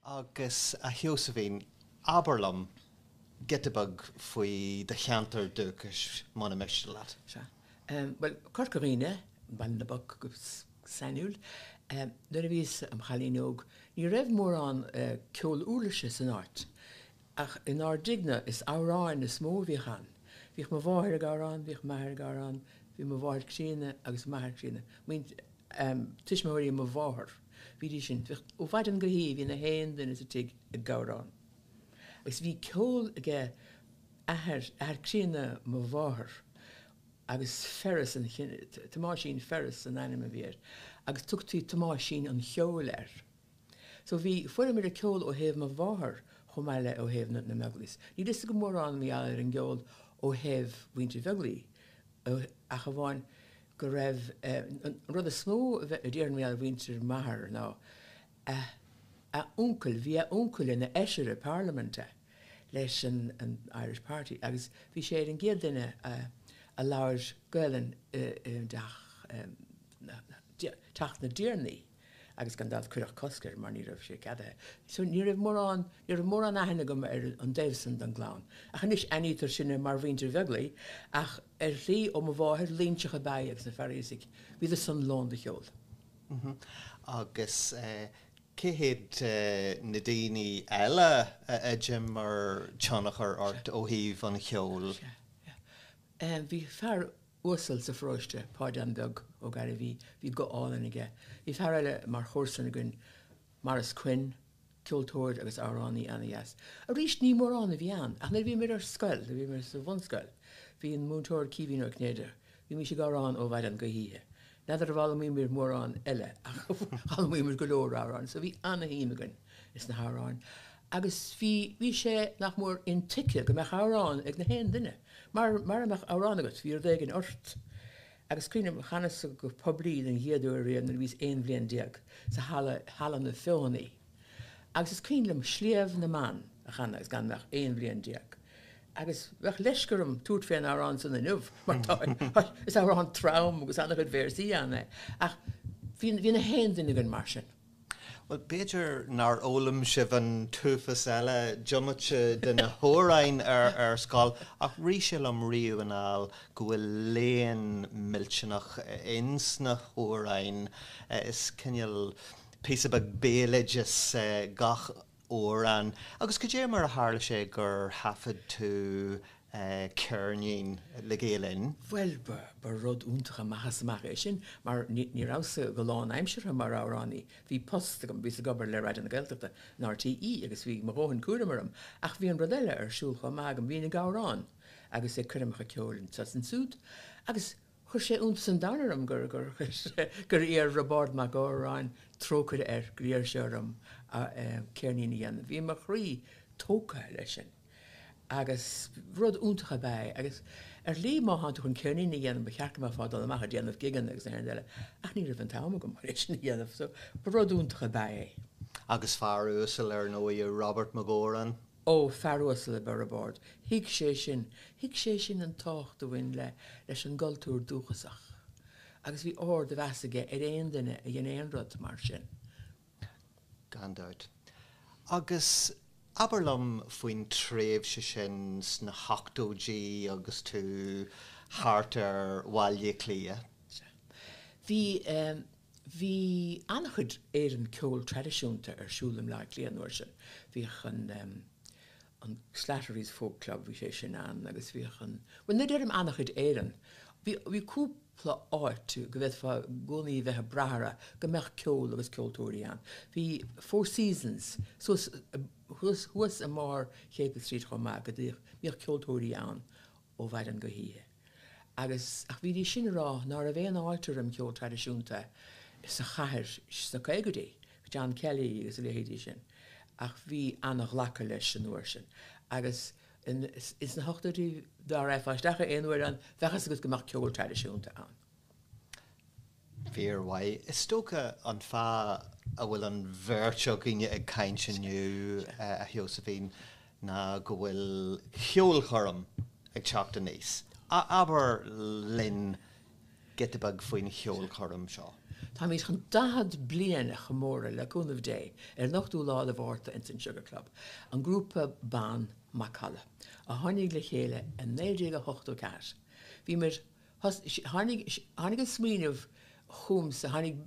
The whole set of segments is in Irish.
Agus, a Sheosaimhín, abair liom giota beag faoi do cheantar dúchais, muna miste leat. Sea. Bhuel, Corca Dhuibhne, Baile na bPoc go sainiúil. Nuair a bhíos im chailín óg, ní raibh mórán ceol uirlise san áit, ach inár dtighne is amhráin is mó a bhíodh ann. Bhíodh mo mháthair ag amhrán, bhíodh m'athair ag amhrán, bhí mo mháthair críonna agus m'athair críonna, tuismitheoirí mo mháthar, bhídís sin, bhíodh, ó mhaidin go hoíche bhí na haon duine sa tigh ag amhrán. Agus bhí ceol aige athair, athair críonna mo mháthar agus Ferris an, Tomáisín Ferris an ainm a bhí air agus tugtaí Tomáisín an Cheoil air. So bhí, fuaireamar an ceol ó thaobh mo mháthar chomh maith le ó thaobh na, na mBeaglaois. Níl fhios agam mórán mar gheall ar an gceol ó thaobh mhuintir Bheaglaoí ach amháin go raibh, an rud is mó a déarfainn mar gheall ar mhuintir m'athar ná a, a uncail, bhí a uncail ina fheisire parlaiminte leis an Irish Party agus bhí sé ar an gcéad duine a labhair Gaelainn i dteach, Teach na dTiarnaí agus gan dabht cuireadh cosc air mar ní raibh sé ceadaithe. So ní raibh mórán, ní raibh mórán aithne agam ar an dtaobh san den gclann. Ach anois aithnítear sinne mar mhuintir Bheaglaoí ach ar shlí ó mo mháthair, Loinseach ab ea í agus na Fearghusaigh, bhíodar san lán de cheol. Agus cé hiad na daoine eile a d'imir tionchar ort ó thaobh an cheoil? Sea, yeah. Bhí fear uasal sa pharóiste, Páideán Beag Ó Gairbhí, bhí guth álainn aige. Bhí fear eile mar chomharsan againn, Maurice Quinn, ceoltóir agus amhránaí ana-dheas. Arís, ní mórán a bhí ann, ach nuair a bhíomar ar scoil, nuair a bhíomar sa bhunscoil, bhí an múinteoir Caoimhín Ó Cinnéide, bhímís ag amhrán ó mhaidin go hoíche. N'fheadar ar fhoghlaimíomar mórán eile ach d'fhoghlaimíomar go leor amhrán, so bhí ana-shuim againn ins na hamhráin. Agus bhí, bhí sé nach mór intuigthe go mbeadh amhrán ag na haon duine. Mar, mara mbeadh amhrán agat, bhí rud éigin ort. Agus cuimhním, chanas go poiblí den gcéad uair riamh nuair a bhíos 11 bhliain sa halla, Halla na Feothanaí. Agus is cuimhin liom Sliabh na mBan a chanadh agus gan mé ach 11 bhliain. Agus bheadh leisce orm tabhairt fén amhrán san inniu mar tá, is amhrán trom agus an-chuid véarsaí ann é. Ach bhí, bhí na haon duine againn mar sin. Bhuel, b'fhéidir nár fhoghlaim sibh an t-uafás eile diomaite de na hamhráin ar scoil, ach rith sé liom riamh anall go bhfuil léann millteanach ins na hamhráin. Is cineál píosa beag béaloidis gach amhrán. Agus cad é mar a tharla sé gur thaifead tú ceirnín le Gael Linn? Bhuel, ba rud iontach amach is amach é sin, mar ní rabhas-sa go lánaimseartha mar amhránaí. Bhí post agam, bhíos ag obair le Raidió na Gaeltachta in RTÉ agus bhí mo dhóthain cúraim orm. Ach bhí an rud eile ar siúl chomh maith agam, bhínn ag amhrán agus ag coirmeacha ceoil anso is ansúd. Agus chuir sé iontas an domhain orm gur gur iarr Roibeárd Mac Góráin, trócaire air, gur iarr sé orm ceirnín a dhéanamh. Bhí mo chroí tógtha leis sin. Agus rud iontach ab ea é. Agus ar shlí má thánn tú chun ceirnín a dhéanamh ba cheart go mbeifeá ag dul amach ag déanamh gigeanna agus na haon rud eile ach ní raibh an t-am agam chun é sin a dhéanamh so ba rud iontach ab ea é. Agus fear uasal ar ndóigh Robert Mac Góráin. Ó, fear uasal ab ea Roibeárd. Thuig sé sin. Thuig sé sin an tábhacht a bhain le leis an gcultúr dúchasach. Agus bhí ard-mheas aige ar aon duine a dhein aon rud mar sin. Gan dabht. Agus abair liom faoin tréimhse sin sna hochtóidí agus tú thart ar Bhaile Átha Cliath. Sea. Bhí, bhí an-chuid Éireann ceol traidisiúnta ar siúl i mBleá Cliath an uair sin. Bhíodh an, an Slattery's Folk Club, bhí sé sin ann agus bhíodh an, bhuel nuair a deirim an-chuid Éireann, bhí, bhí cúpla áit go bhféadfá i gcónaí bheith ag brath orthu go mbeadh ceol agus ceoltóirí ann. Bhí Four Seasons suas, thuas, thuas i mbarr Chapel Street chomh maith go dtíodh, mbíodh ceoltóirí ann ó mhaidin go hoíche. Agus, ach bhídís sin ag rá ná raibh aon fháilte roim cheol traidisiúnta sa chathair sna caogaidí, John Kelly agus a leithéidí sin, ach bhí ana-ghlacadh leis an uair sin. Agus ins na hochtóidí, dá raghfá isteach aon uair ann, bheadh fhios agat go mbeadh ceol traidisiúnta ann. Fíormhaith. Is dócha an fáth a bhfuil an bheirt againne ag caint inniu, a Sheosaimhín, ná go bhfuil ceolchoirm ag teacht aníos. Abair linn. giota beag faoin cheolchoirm seo. Táimid chun 40 bliain a chomóradh, le cúnamh Dé, ar an 8ú lá de Mhárta ins an Sugar Club, an grúpa ban Macalla, a tháinig le chéile i 1984. Bhíomar, tháinig, tháinig an smaoineamh chugamsa, tháinig,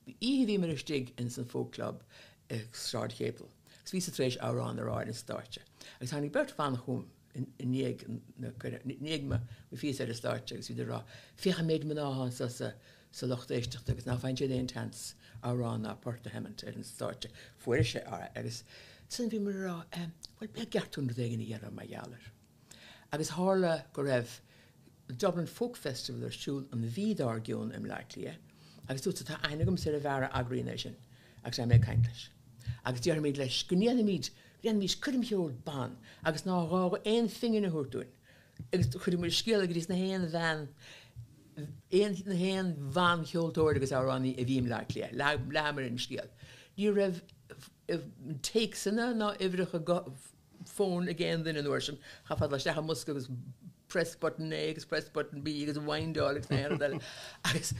oíche bhíomar istigh ins an Folk Club i Sráid Chéipil agus bhíos-sa tar éis amhrán a rá ar an stáitse agus tháinig beirt bhan chugam i ndiaidh na i ndiaidh mo phíosa ar an stáitse agus bhíodar ag rá, féach an méid mná atá anso sa sa lucht éisteachta agus ná faigheann siad aon tseans amhrán ná port a sheimint ar an stáitse. Fuair sé agus ansan bhíomar ag rá, bhuel ba cheart dúinn rud éigin a dhéanamh mar gheall air. Agus tharla go raibh Dublin Folk Festival ar siúl an mhí dár gcionn i mBleá Cliath agus dúirt tá aithne agamsa ar an bhfear a eagraíonn é sin agus beidh mé ag caint leis. Agus déarfaimid leis go ndéanfaimid, go ndéanfaimis coirm cheoil ban agus nár ghá dhó aon phingin a thabhairt dúinn. Agus chuireamar scéala go dtí na haon bhean, aon, na haon bhancheoltóir agus amhránaí a bhí i mBleá Cliath. Leathamar an scéal. Ní raibh téacsanna ná uimhreacha fóin ag aon duine an uair sin. Chaithfeá dul isteach i mbosca agus press button A agus press button B agus windáil agus na haon rud eile. Agus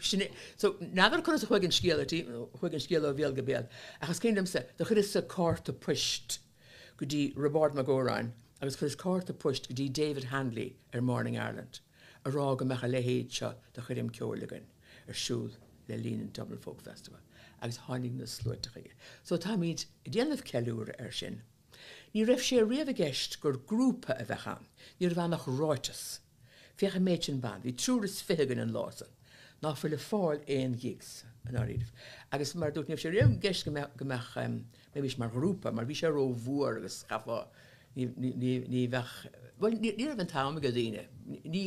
sin é. So, n'fheadar conas a chuaigh an scéal, chuaigh an scéal ó bhéal go béal. Ach is cuimhin liomsa, do chuireas-sa cárta poist go dtí Roibeárd Mac Góráin agus chuireas cárta poist go dtí David Hanley ar Morning Ireland a rá go mbeadh a leithéid seo de choirm ceoil againn ar siúl le linn an Dublin Folk Festival agus tháinig na sluaite chuige. So táimid ag déanamh ceiliúradh air sin. Ní raibh sé riamh i gceist gur grúpa a bheadh ann, ní raibh ann ach ráiteas. Féach an méid sin ban, bhí triúr is fiche againn an lá san, ná fuil ag fáil aon ghigs, i ndáiríribh. Agus mar a dúirt, ní raibh sé riamh i gceist go mbeadh, go mbeadh, mbeimis mar ghrúpa, mar bhí sé ró-mhór agus chaithfeá, ní, ní, ní bheadh, bhuel, ní, ní raibh an t-am ag daoine, ní,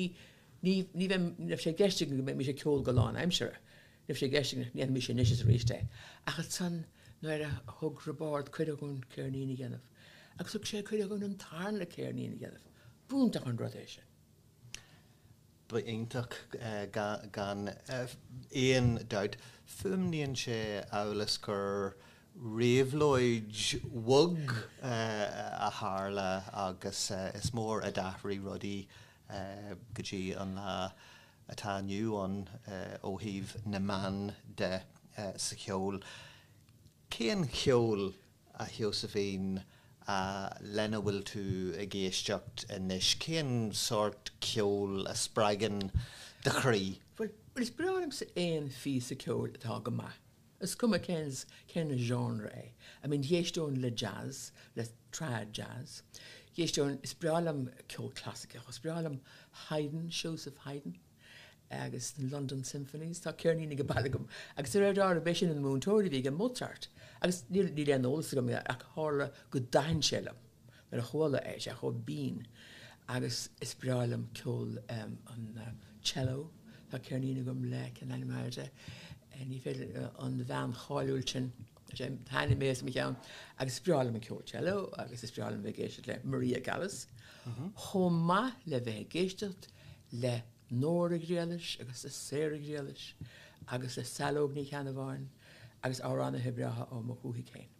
Ní, ní bheidh, ní raibh sé i gceist againn go mbeimis ag ceol go lánaimseartha. Ní raibh sé i gceist againn go ndéanfaimis anois is arís é. Ach ansan nuair a thug Roibeárd cuireadh dhúinn ceirnín a dhéanamh, agus thug sé cuireadh dhúinn an tarna ceirnín a dhéanamh, b'iontach an rud é sin. Ba iontach gan aon dabht. Fuaimníonn sé amhail is gur réabhlóid bhog a tharla agus is mór a d'athraigh rudaí go dtí an lá atá inniu ann ó thaobh na mban de sa cheol. Cén cheol, a Sheosaimhín, lena bhfuil tú ag éisteacht anois? Cén sórt ceoil a spreagann do chroí? Bhuel, is breá liomsa aon phíosa ceoil atá go maith. Is cuma cén cén genre é. I mean d'éisteoinn le jazz, le trad jazz. D'éisteoinn, is breá liom ceol clasaiceach, is breá liom Haydn, Joseph Haydn agus na London Symphonies. Tá ceirnín ag baile agam. Agus de réir dealraimh b'é sin an múinteoir a bhí ag Mozart. Agus níl níl aon eolas agam ach tharla go dtaithin sé liom nuair a chuala é, sé chomh binn. Agus is breá liom ceol an cello, tá ceirnín agam le, cén ainm air, ní féidir, an bhean cháiliúil sin, tá an t-ainm imithe as mo cheann, agus is breá liom an ceol cello agus is breá liom bheith ag éisteacht le Maria Callas, chomh maith le bheith ag éisteacht le Nóra Ghriallais agus le Sarah Ghriallais agus le Saileog Ní Cheannabháin agus amhránaithe breátha ó mo dhúthaigh féin.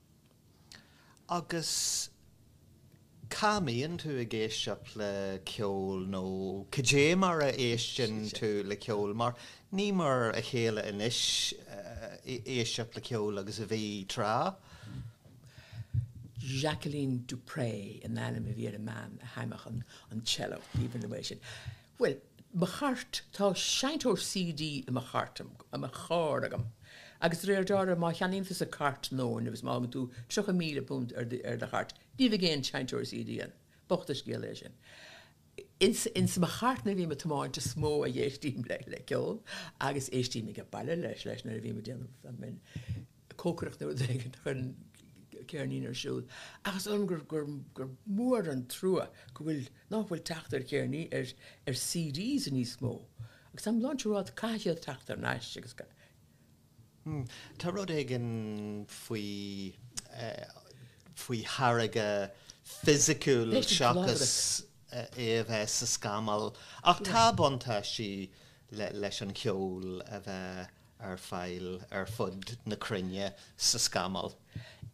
Agus cá mbíonn tú ag éisteacht le ceol nó cad é mar a éisteann tú le ceol? Mar ní mar a chéile anois éisteacht le ceol agus a bhí tráth. Jacqueline du Pré an ainm a bhí ar an mbean a sheinneadh an cello, b'aoibhinn liom é sin. Bhuel, mo chairt, tá seinnteoir CD i mo chairt, i mo charr agam. Agus de réir dealraimh, má cheannaíonn tusa cairt nóin agus má fhágann tú £30,000 ar do, ar do chairt, ní bheidh aon seinnteoir CD ann. Bocht an scéal é sin. Ins, ins mo chairt nuair a bhím ag tiomáint is mó a éistím le, le ceol agus éistím ag baile leis, leis nuair a bhím ag déanamh, I mean, cócaireacht nó rud éigin, chuirfinn ceirnín ar siúl. Ach is dóigh liom gur, gur, gur mór an trua go bhfuil, nach bhfuil teacht ar cheirníní, ar, ar CDs níos mó. Agus táim lán rá, caithfidh siad teacht thar n-ais agus. Tá rud éigin faoi, faoi tháirge fisiciúil seachas é a bheith sa scamall. Ach tá buntáistí leis an cheol a bheith ar fáil ar fud na cruinne sa scamall.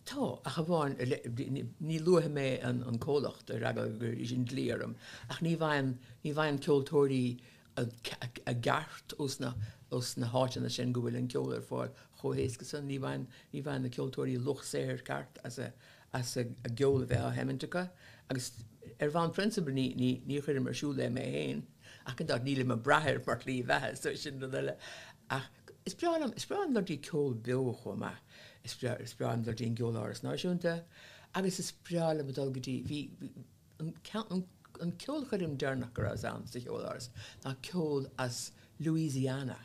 Tá, ach amháin, ní luafaidh mé an comhlacht ar eagla go gcuirfidís an dlí orm, ach ní bhfaigheann, ní bhfaigheann ceoltóirí A gceart ós na ós na háiteanna sin go bhfuil an ceol ar fáil chomh héasca san. Ní bhfaigheann ní bhfaigheann na ceoltóirí lucht saothair ceart as a as a gceol a bheith á sheimint acu agus ar bhonn prionsabail ní ní ní chuirim ar siúl é mé féin ach gan dabht nílim ag brath air mar shlí bheatha so sin rud eile ach is breá liom is breá liom dul dtí ceol beo chomh maith. Is breá is breá liom dul dtí an gCeoláras Náisiúnta agus is breá liom dul go dtí bhí bhí An ceolchoirm deireanach go rabhas ann sa Cheoláras ná ceol as Louisiana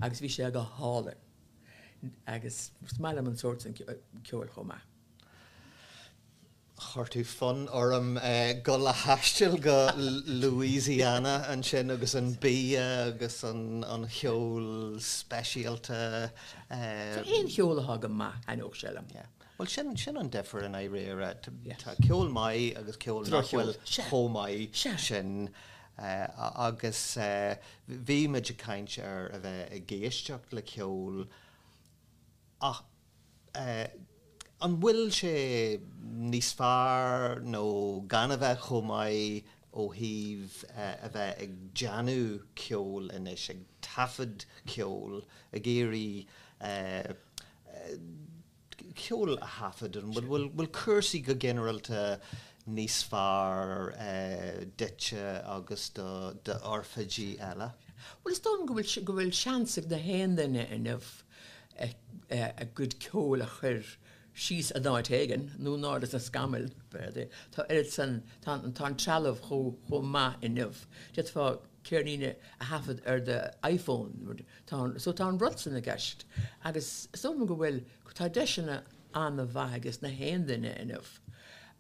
agus bhí sé go hálainn agus is maith liom an sórt sin ceoil chomh maith. Chuir tú fonn orm dul a thaisteal go Louisiana ansin agus an bia agus an cheol speisialta. Aon cheol atá go maith, thaitneodh sé liom. Bhuel, sin, sin an difear i ndáiríre. Tá ceol maith agus ceol nach bhfuil chomh maith sin. Agus bhí muid ag caint ar a bheith ag éisteacht le ceol ach an bhfuil sé níos fearr nó gan a bheith chomh maith ó thaobh a bheith ag déanamh ceoil anois, ag taifead ceoil, ag iarraidh ceol a thaifead? An bhfuil bhfuil cúrsaí go ginearálta níos fearr duitse agus do d'oirfidí eile? Bhuel, is dóigh liom go bhfuil go bhfuil seans ag na haon duine inniu a gcuid ceoil a chur síos in áit éigin, nó in airde sna scamaill, b'fhéidir. Tá oiread san, tá tá an trealamh chomh chomh maith inniu. D'fhéadfá ceirnín a thaifead ar do iPhone, Tá an, so tá an rud san i gceist agus is dóigh liom go bhfuil, tá deiseanna an-mhaith ages na haon duine inniu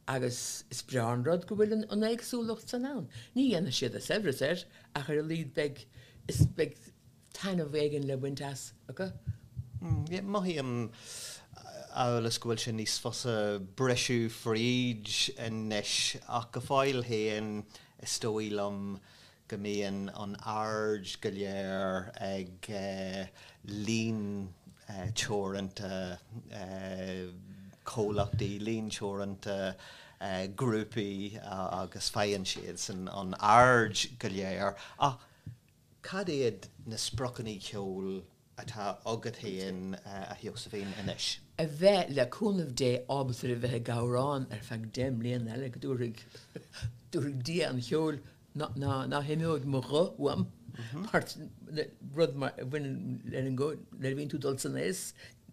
agus is breá an rud go bhfuil an, an éagsúlacht san ann. Ní dhéanfaidh siad a saibhreas air ach ar a laghad beidh, is, beidh taitneamh éigin le baint as acu. Yeah, mothaím amhail is go bhfuil sé níos fusa briseadh fríd anois ach go fóill féin is dóigh liom go mbíonn an aird go léir ag líon teoranta comhlachtaí, líon teoranta grúpaí agus faigheann siadsan an aird go léir. Ach cad iad na spriocanna ceoil atá agat féin, a Sheosaimhín, anois? A bheith, le cúnamh Dé, ábalta a bheith ag amhrán ar feadh 10 mbliana eile, go dtabharfaidh, dtabharfaidh Dia an cheoil ná, ná, ná himeoidh mo ghuth uaim, mar rud mar a bhaineann leis an gcuid, nuair a bhíonn tú ag dul san aos,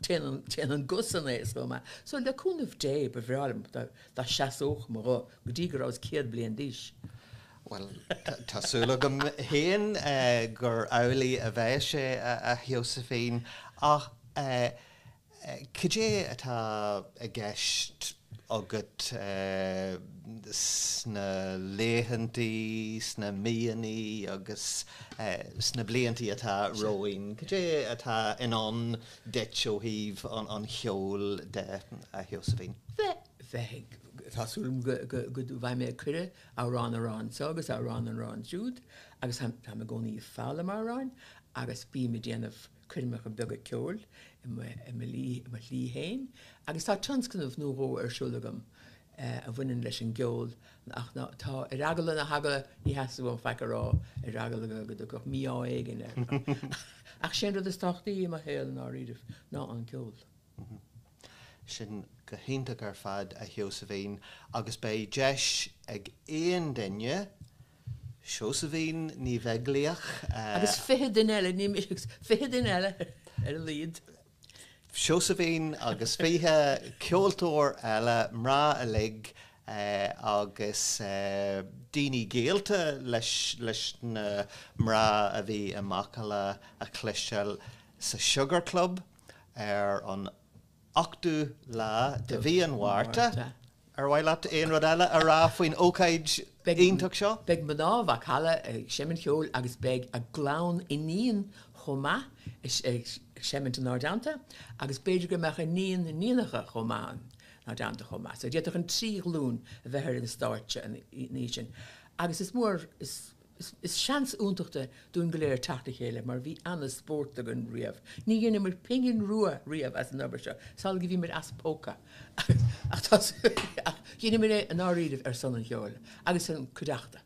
téann an, téann an guth san aos chomh maith. So, le cúnamh Dé, ba bhreá liom dá, dá seasódh mo ghuth go dtí go rabhas 100 bliain d'aois. Bhuel, tá súil agam féin gur amhlaidh a bheidh sé, a Sheosaimhín. Ach cad é atá i gceist agat sna laethantaí, sna míonnaí agus sna bliantaí atá romhainn? Cad é atá i ndán duit ó thaobh an cheoil de, a Sheosaimhín? Bheith, bheith ag, tá súil agam go, go, go bhfaighidh mé cuireadh amhrán a rá anseo agus amhrán a rá ansiúd agus táim i gcónaí ag foghlaim amhráin agus bím ag déanamh coirmeacha beaga ceoil i mo i mo shlí féin agus tá tionscnamh nó dhó ar siúl agam a bhaineann leis an gceol ach ná tá ar eagla na heagla ní theastaigh uaim faic a rá ar eagla go dtiocfadh mí-ádh éigin air ach sé an rud is tábhachtaí i mo shaol i ndáiríribh ná an ceol. Sin go hiontach ar fad, a Sheosaimhín, agus beidh deis ag aon duine, Seosaimhín Ní Bheaglaoich, a. Agus 20 duine eile, ní, 20 duine eile ar a laghad. Seosaimhín agus 20 ceoltóir eile, mná uilig, agus daoine gaolta leis leis na mná a bhí i Macalla a chloisteáil sa Sugar Club. Ar an ochtú lá de mhí an Mhárta, ar mhaith leat aon rud eile a rá faoin ócáid iontach seo? Beidh mná Mhacalla ag seimint cheoil agus beidh a gclann iníon chomh maith ag seimint inár dteannta agus b'fhéidir go mbeadh iníon na n-iníonacha chomh maith inár dteannta chomh maith. So d'fhéadfadh an trí ghlúin a bheith ar an stáitse an oíche sin agus is mór is Is seans iontach é dúinn go léir teacht le chéile mar bhí ana-spórt againn riamh. Ní dheineamar pingin rua riamh as an obair seo, is amhlaidh go bhíomar as póca. Ach tá, ach dheineamar é i ndáiríribh ar son an cheoil agus an cuideachta.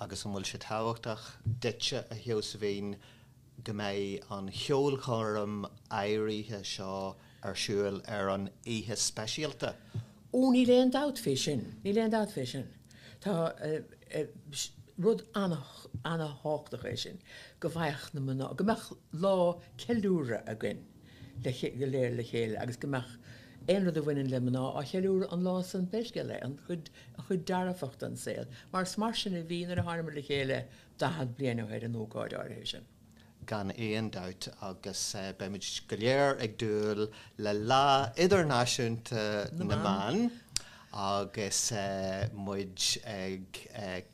Agus an bhfuil sé tábhachtach duitse, a Sheosaimhín, go mbeidh an cheolchoirm áirithe seo ar siúl ar an oíche speisialta? Ó, níl aon dabht fé sin, níl aon dabht fé sin. Tá, rud ana-thábhachtach é sin, go bhfaigheadh na mná, go mbeadh lá ceiliúradh againn le, go léir le chéile agus go mbeadh aon rud a bhaineann le mná á cheiliúradh an lá san pé scéal é, an chuid, an chuid dearfach den saol. Mar is mar sin a bhí nuair a tháinig muid le chéile 40 bliain ó shin ar an ócáid áirithe sin. Gan aon dabht, agus beimid go léir ag dúil le Lá Idirnáisiúnta na mBan agus muid ag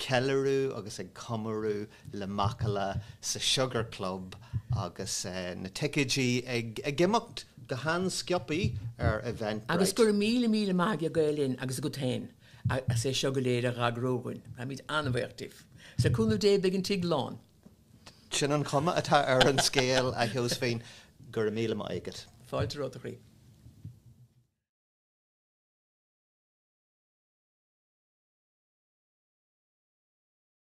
ceiliúradh agus ag comóradh le Macalla sa Sugar Club agus na ticéidí ag imeacht go han-sciobthaí ar Eventbrite. Agus go raibh míle míle maith ag Gael Linn agus agat féin as é seo go léir a dh'eagrú dhúinn. Táimid an-bhuíoch díbh. 'S le cúnamh Dé beidh an tigh lán. Sin an chuma atá ar an scéal, a Sheosaimhín. Go raibh míle maith agat. Fáilte romhat, a chroí.